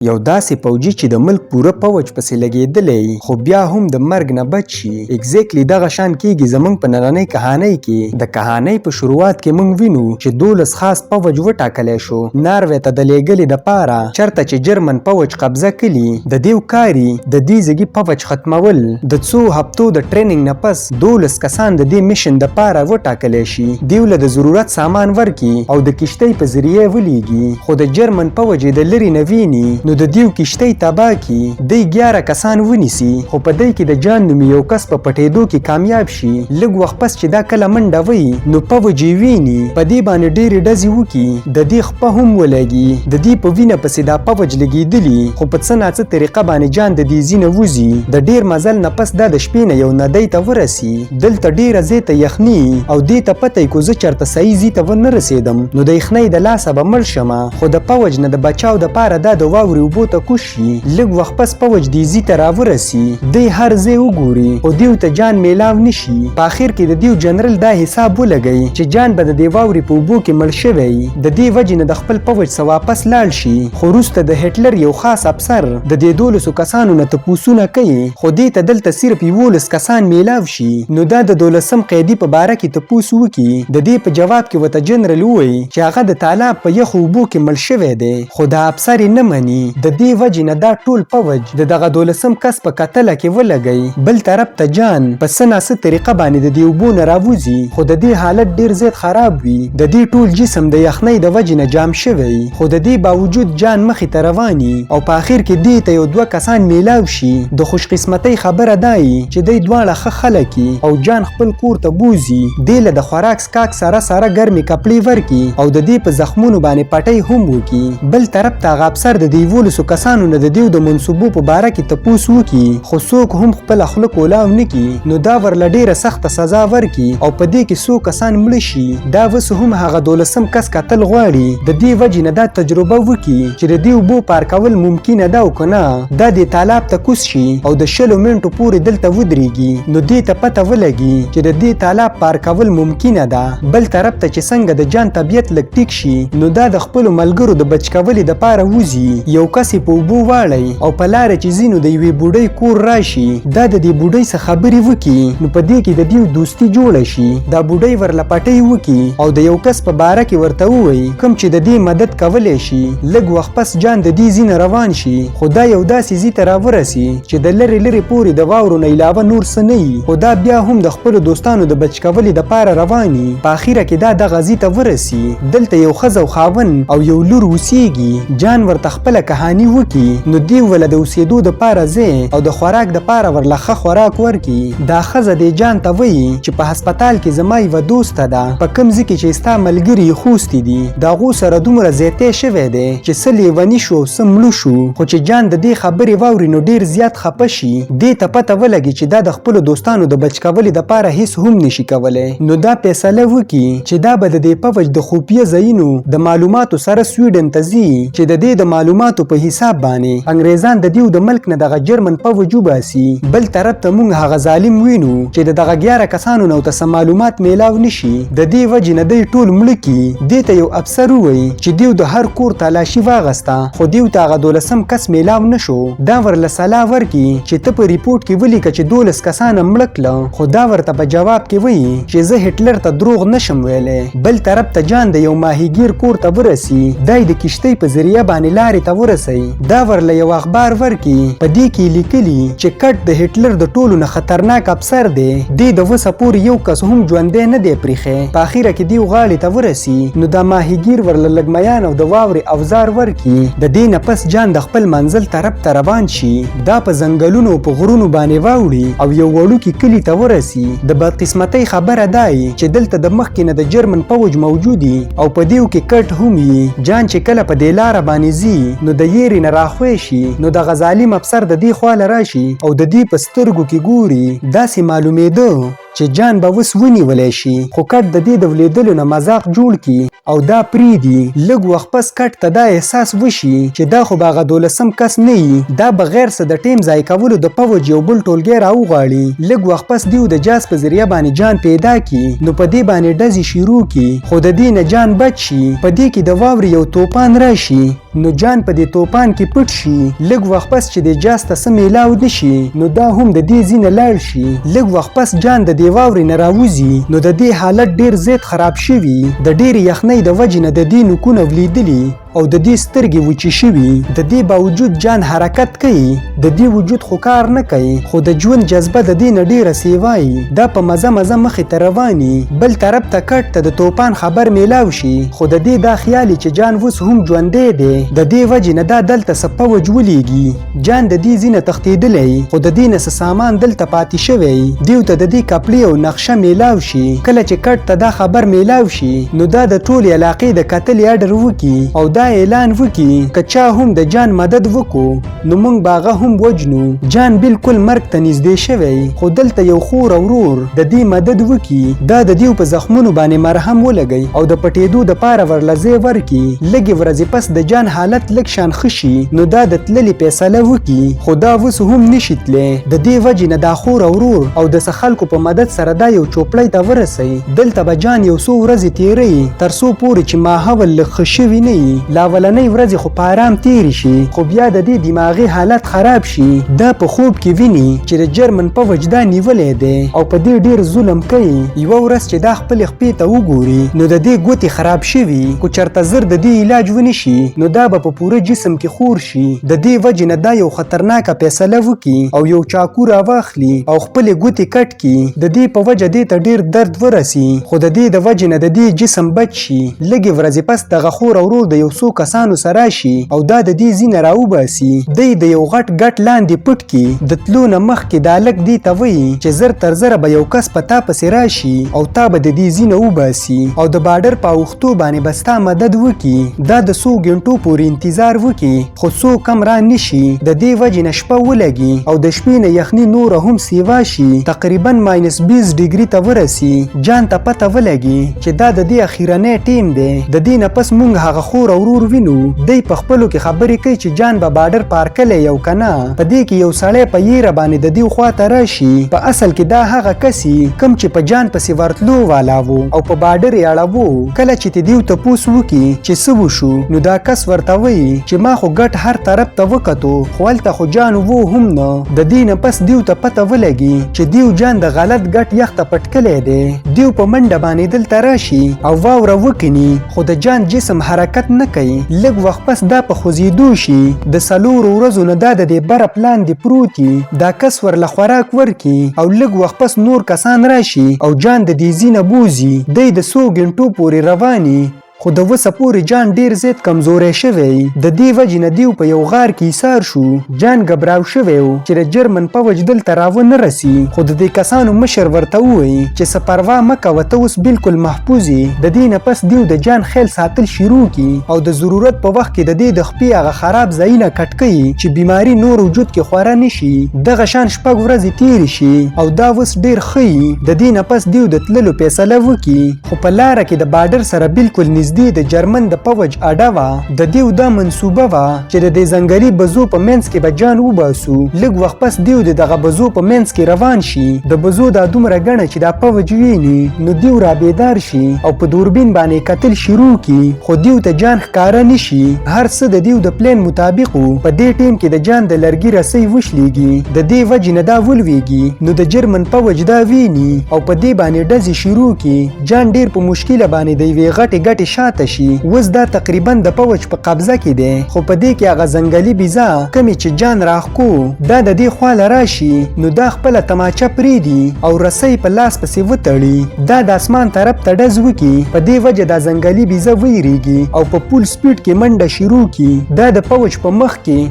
یو داسې پوجي چې د ملک پوره پوج پسې لګېدلی خو بیا هم د مرګ نه بچ شي. ایگزیکټلی دغه شان کیږي زمونږ په نننۍ کهانۍ کې. د کهانۍ په شروعات کې مونږ وینو چې 12 خاص پوج وټاکلی شو ناروې ته د لیږلې د پاره، چرته چې جرمن پوج قبضه کلي. د دیو کاري د دې ځګي پوج ختمول. د څو هفتو د ټریننګ نه پس 12 کسان د دې مشن د پاره وټاکلی شي. دیو له د ضرورت سامان ورکي او د کشتۍ په ذریعه ولیږي، خو د جرمن پوج یې د لرې نه ویني نو د دیو کشتۍ تباه کي. دی 11 کسان ونیسي، خو په دی کې د جان نومي یو کس په پټېدو کې کامیاب شي. لږ وخت پس چې دا کله منډه وي نو پوج یې ویني، په دې باندې ډېرې ډزې وکي، د دې خپه هم ولګي. د دې په وینه پسې دا پوج لګېدلي، خو په څه ناڅه طریقه باندې جان د دې ځینه وځي. د ډېر مزل نه پس دا د شپې نه یو ندۍ ته ورسي. دلته ډېره زیاته یخني او دې ته پته یې کو زه چرته صحیح ځي ته ونه رسېدم نو د یخنۍ د لاسه به مړ شمه. خو د پوج نه د بچاو د پاره دا د واورې اوبو ته کوز شي. لږ وخت پس پوج دې ځي ته راورسي، دی هر ځای وګوري خو دیو ته جان میلاو نشي. په اخر کې د دیو جنرل دا حساب ولګی چې جان به د دې واورې په اوبو کې مړ شوی، د دې وجې نه د خپل پوج څخه واپس لاړ شي. خو وروسته د هټلر یو خاص افسر د دې 12 کسانو نه تپوسونه کوي، خو دې ته دلته صرف 11 کسان میلاو شي. نو دا د 12م قیدي په باره کې تپوس وکي. د دې په جواب کې ورته جنرل ووایي چې هغه د تالاب په یخو اوبو کې مړ شوی دی، خو دا افسر یې نه مني. د دې وجې نه دا ټول پوج د دغه 12م کس په کتله کې ولګی. بل طرف ته جان په څه ناڅه طریقه باندې د دې اوبو نه راوځي، خو د دې حالت ډیر زیات خراب وي. د دې ټول جسم د یخنۍ د وجې نه جام شوی، خو د دې باوجود جان مخې ته رواني او په اخر کې دې ته یو دوه کسان میلاو شي. د خوشقسمتۍ خبره دا یي چې دی دواړه ښه خلک او جان خپل کور ته بوځي. دې له د خوراک څښاک سره سره ګرمې کپړې ورکي او د دې په زخمونو باندې پټۍ هم وکي. بل طرف ته هغه افسر د دې 11 کسانو نه د دیو د منصوبو په باره کې تپوس وکي، خو څوک هم خپله خوله کولاو نه کي. نو دا ورله ډېره سخته سزا ورکي او په دې کې څو کسان مړه شي. دا اوس هم هغه 12م کس کتل غواړي، د دې وجې نه دا تجربه وکي چې د دې اوبو پارکول ممکنه ده او که نه. دا دې تالاب ته کوز شي او د 20 منټو پورې دلته ودرېږي، نو دې ته پته ولګي چې د دې تالاب پارکول ممکنه ده. بل طرف ته چې څنګه د جان طبیعت لږ ټیک شي نو دا د خپلو ملګرو د بچ کولې د پاره وځي. یو کس یې په اوبو واړی او په لاره چې ځي نو د یوې بوډۍ کور راشي. دا د دې بوډۍ څخه خبرې وکي نو په دې کې د دیو دوستي جوړه شي. دا بوډۍ ورله پټۍ وکي او د یو کس په باره کې ورته ووایي کوم چې د دې مدد کولی شي. لږ وخت پس جان د دې ځي نه روان شي، خو دا یو داسې ځي ته راورسي چې د لرې لرې پورې د واورو نه علاوه نور څه نه وي، خو دا بیا هم د خپلو دوستانو د بچ کولې د پاره روان وي. په اخیره کې دا دغه ځي ته ورسي. دلته یو ښځه او خاوند او یو لور اوسیږي. جان ورته خپله کهاني وکي نو دیو وله د اوسېدو د پاره ځای او د خوراک د پاره ورله ښه خوراک ورکي. دا ښځه دې جان ته وایي چې په هسپتال کې زما یوه دوسته ده، په کوم ځای کې چې ستا ملګري یې خوستي دي، د هغو سره دومره زیاتی شوی دی چې څه لیوني شو او څه مړه شو. خو چې جان د دې خبرې واوري نو ډیر زیات خپه شي. دې ته پته ولګي چې دا د خپلو دوستانو د بچ کولې د پاره هیڅ هم نشي کولی. نو دا فیصله وکي چې دا به د دې پوج د خفیه ځایونو د معلوماتو سره سویډن ته ځي، چې د دې د معلوماتو په حساب باندې انګریزان د دیو د ملک نه دغه جرمن پوج وباسي. بل طرف ته مونږ هغه ظالم وینو چې د دغه 11 کسانو نه ورته څه معلومات میلاو نشي، د دې وجې نه دی ټول مړه کي. دې ته یو افسر ووایي چې دیو د هر کور تالاشي واغسته، خو دیو ته هغه 12م کس میلاو نشو. دا ورله سلا ورکي چې ته په ریپورټ کې ولیکه چې 12 کسانه مړه کړه، خو دا ورته په جواب کې وایي چې زه هټلر ته دروغ نشم ویلی. بل طرف ته جان د یو ماهیګیر کور ته ورسي. دی د کشتۍ په ذریعه باندې لارې ته ورسي. دا ورله یو اخبار ورکي، په دې کې لیکلي چې کټ د هټلر د ټولو نه خطرناک افسر دی، دې د وسه پورې یو کس هم ژوندی نه دی پریښی. په اخیره کې دیو غاړې ته ورسي نو دا ماهیګیر ورله لږ میان او د واورې اوزار ورکي. د دې نه پس جان د خپل منزل طرف ته روان شي. دا په ځنګلونو او په غرونو باندې واوړي او یو وړوکي کلي ته ورسي. د بدقسمتۍ خبره دا یي چې دلته د مخکې نه د جرمن پوج موجودي او په دیو کې کټ هم وي. جان چې کله په دې لاره باندې ځي نو د یېرې نه راخوی شي، نو دغه ظالم افسر د دې خواله راشي او د دې په سترګو کې ګوري. داسې معلومېده چې جان به اوس ونیولی شي، خو کټ د دې د ولیدلو نه مذاق جوړ کړي او دا پریږدي. لږ وخت پس کټ ته دا احساس وشي چې دا خو به هغه دولسم کس نه وي، دا بغیر څه د ټیم ضایع کولو د پوج یو بل ټولګی راوغواړي. لږ وخت پس دیو د جاز په ذریعه باندې جان پیدا کړي، نو په دې باندې ډزې شروع کړي، خو د دې نه جان بچ شي. په دې کې د واورې یو توپان راشي، نو جان په دې توپان کې پټ شي. لږ وخت پس چې دې جاز ته څه میلاو نه شي، نو دا هم د دې ځینه لاړ شي. لږ وخت پس جان د دې واورې نه راوځي، نو د دې حالت ډیر زیات خراب شوي. د ډېرې یخنۍ د وجې نه د دې نوکونه ولیدلي او د دې سترګې وچې شوي. د دې باوجود جان حرکت کوي، د دې وجود خو کار نه کوي، خو د ژوند جذبه د دې نه ډیره سیوایي. دا په مزه مزه مخې ته رواني. بل طرف ته کټ ته د توپان خبر میلاو شي، خو د دې دا خیال چې جان اوس هم ژوندی دی، د دې وجې نه دا دلته څه پوج ولیږي. جان د دې ځینه تښتېدلی، خو د دې نه څه سامان دلته پاتې شوی. دیو ته د دې کپړې او نقشه میلاو شي. کله چې کټ ته دا خبر میلاو شي، نو دا د ټولې علاقې د کتلې اډر وکي او دا اعلان وکي که چا هم د جان مدد وکړو، نو مونږ به هغه هم وجنو. جان بالکل مرګ ته نږدې شوی، خو دلته یو خور او ورور د دې مدد وکي. دا د دیو په زخمونو باندې مرهم ولګي او د پټېدو د پاره ورله ځای ورکي. لږې ورځې پس د جان حالت لږ شان ښه شي، نو دا د تللې فیصله وکي، خو دا اوس هم نشي تللی. د دې وجې نه دا خور او ورور او د څه خلکو په مدد سره دا یو چوپړۍ ته ورسي. دلته به جان یو څو ورځې تیروي، تر څو پورې چې ماحول لږ ښه شوي نه وي. له اولنۍ ورځې خو په آرام تېرې شي، خو بیا د دې دماغي حالت خراب شي. دا په خوب کې ویني چې د جرمن پوج دا نیولی دی او په دې ډیر ظلم کوي. یوه ورځ چې دا خپلې خپې ته وګوري، نو د دې ګوتې خراب شوي. که چرته زر د دې علاج ونه شي، نو دا به په پوره جسم کې خور شي. د دې وجې نه دا یو خطرناکه فیصله وکړي او یو چاکو راواخلي او خپلې ګوتې کټ کړي. د دې په وجه دې ته ډیر درد ورسي، خو د دې د وجې نه د دې جسم بچ شي. لږې ورځې پس دغه خور او ورور د یو څو کسانو سره راشي او دا د دې ځینه راوباسي. دی د یو غټ ګټ لاندې پټ کړي. د تلو نه مخکې دا هلک دې ته وایي چې زر تر زره به یو کس په تا پسې راشي او تا به د دې ځینه وباسي او د بارډر په اوښتو باندې به ستا مدد وکړي. دا د څو ګنټو پورې انتظار وکړي، خو څوک هم را نشي. د دې وجې نه شپه ولګي او د شپې نه یخني نوره هم سیوا شي، تقریبا -20 ډیګري ته ورسي. جان ته پته ولګي چې دا د دې اخیرنی ټیم دی. د دې نه پس مونږ هغه خور او ورور وینو. دی په خپلو کې خبرې کوي چې جان به بارډر پار کلی او که نه. په دې کې یو سړی په یېره باندې د دیو خواته راشي. په اصل کې دا هغه کس کوم چې په جان پسې ورتلو والا وو او په بارډر یې اړوو. کله چې ته دیو تپوس وکړي چې څه وشو، نو دا کس ورته وایي چې ما خو ګټ هر طرف ته وکتو، خو هلته خو جان وو هم نه. د دې نه پس دیو ته پته ولګي چې دیو جان د غلط ګټ یخ ته پټ کلی دی. دیو په منډه باندې دلته راشي او واوره وکني، خو د جان جسم حرکت نه کوي. لږ وخت پس دا په خوځېدو شي. د 4 ورځو نه دا د دې برف لاندې پروت وي. دا کس ورله خوراک ورکي او لږ وخت پس نور کسان راشي او جان د دې ځینه بوځي. دی د څو ګنټو پورې رواني، خو د وسه پورې جان ډیر زیات کمزوری شوی. د دې وجې نه دیو په یو غار کې ایسار شو. جان ګبراو شوی و چې د جرمن پوج دلته راوه نه رسي، خو د دې کسانو مشر ورته ووایي چې څه پروا مه کوه، ته اوس بالکل محفوظ یې. د دې نه پس دیو د جان خیال ساتل شروع کړي او د ضرورت په وخت کې د دې د خپې هغه خراب ځایونه کټ کوي چې بیماری نور وجود کې خوره نه شي. دغه شان 6 ورځې تېرې شي او دا اوس ډیر ښه یي. د دې نه پس دیو د تللو فیصله وکړي، خو په لاره کې د بارډر سره بالکل نږدې د جرمن د پوج اډه وه. د دیو دا منصوبه وه چې د دې ځنګلي بزو په منځ کې به جان وباسو. لږ وخت پس دیو د دغه بزو په منځ کې روان شي. د بزو دا دومره ګڼه چې دا پوج ویني، نو دیو را بیدار شي او په دوربین باندې کتل شروع کړي، خو دیو ته جان ښکاره نشي. هر څه د دیو د پلان مطابق وو. په دې ټیم کې د جان د لرګي رسۍ وشلیږي، د دې وجې نه دا ولویږي، نو د جرمن پوج دا ویني او په دې باندې ډزې شروع کړي. جان ډیر په مشکله باندې د یوې غټې ګټې شاته شي. اوس دا تقریبا د پوج په قبضه کې دی، خو په دې کې هغه ځنګلي بیزه کمې چې جان راښکو، دا د دې خواله راشي، نو دا خپله تماچه پرېږدي او رسۍ په لاس پسې وتړي. دا د اسمان طرف ته ډز وکړي، په دې وجه دا ځنګلي بیزه ویریږي او په فول سپیډ کې منډه شروع کړي. دا د پوج په مخ کې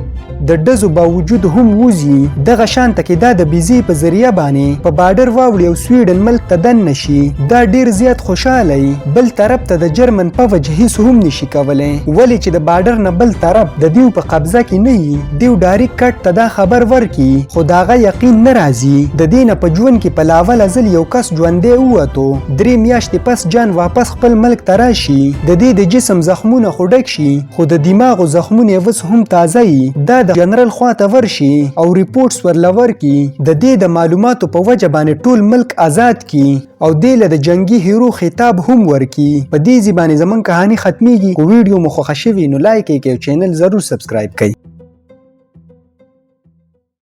د ډزو باوجود هم وځي. دغه شان ته کې دا د بیزې په ذریعه باندې په بارډر واوړي او سویډن ملک ته دننه شي. دا ډیر زیات خوشحاله وي. بل طرف ته د جرمن پاکستان پوج هیڅ هم نشي کولی، ولې چې د بارډر نه بل طرف د دیو په قبضه کې نه یي. دیو ډایرک کټ ته دا خبر ورکي، خو د هغه یقین نه راځي. د دې نه په ژوند کې په لاوله ځل یو کس ژوندی ووتو. 3 میاشتې پس جان واپس خپل ملک ته راشي. د دې د جسم زخمونه خو ډک شي، خو د دماغو زخمونه یې اوس هم تازه یي. دا د جنرل خواته ورشي او reports ورله ورکي. د دې د معلوماتو په وجه باندې ټول ملک آزاد کی او دې له د جنگي hero خطاب هم ورکي. په دې ځای باندې زمونږ کهانی ختمیږي. کو ویډیو مو خوښه شوي نو لایک یې کړئ او چینل ضرور subscribe کړئ.